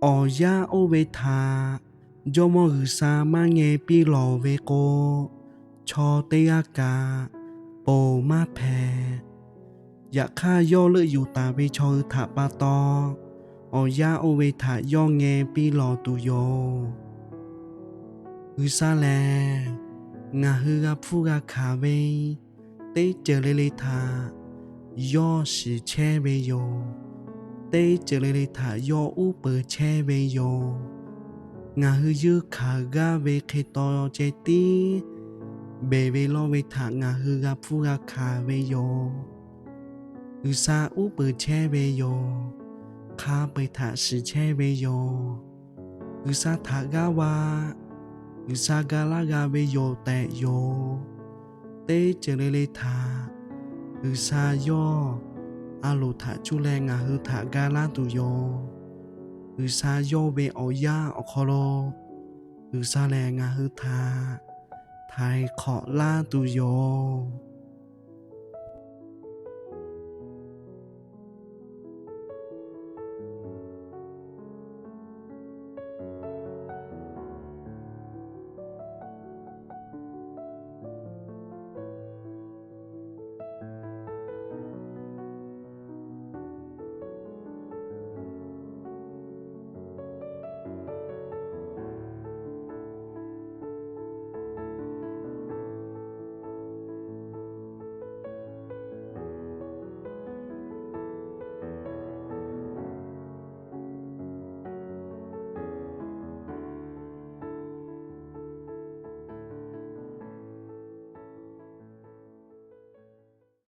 Awˬ yanˇ oˇ ve htaꞈ Jawˇmawˇ G'uiˬsha maˇ ngeh piˇ lawˬ ve k'o, chaw teˇ g'aˇ kaꞈ ponˬ maˇ hpehꞈ. Yaꞈ hk'aˇ, yawˇ leuˆ yuˬ taˍ ve chaw hui htaꞈ pa taw, awˬ yanˇ oˇ ve htaꞈ yawˇ ngeh piˇ lawˬ tuˬ yoˬ. G'uiˬsha lehˬ, ngaˬ hui g'a hpfuhˇ g'a hkanˍ ve teˇ ceuˬ le le htaꞈ yawˇ shiˍ chehˇ ve yoˬ. Teˇ ceuˬ le le htaꞈ yawˇ uˉ peunˍ chehˇ ve yoˬ. Ngaˬ hui yeunˇ hkanˍ gaˇ ve hk'e taw ceh tiˉ beˬ ve lawˇ ve htaꞈ ngaˬ hui g'a hpfuhˇ g'a hkanˍ ve yoˬ. G'uiˬsha uˉ peunˍ chehˇ ve yoˬ. Hk'a peu-eˬ htaꞈ shiˍ chehˇ ve yoˬ. G'uiˬsha htaꞈ g'aˇ va, G'uiˬsha ga laˇ g'a ve yoˬ tehꞈ yoˬ. Teˇ ceuˬ le le htaꞈ G'uiˬsha yawˇ a loˍ htaꞈ cuˇ leh ngaˬ hui htaꞈ ga laˇ tuˬ yoˬ. G'uiˬsha yawˇ ve awˬ yanˇ awˬ hk'aw lo G'uiˬsha lehˬ ngaˬ hui htaꞈ htaiˍ hk'awꞈ laˇ tuˬ yoˬ.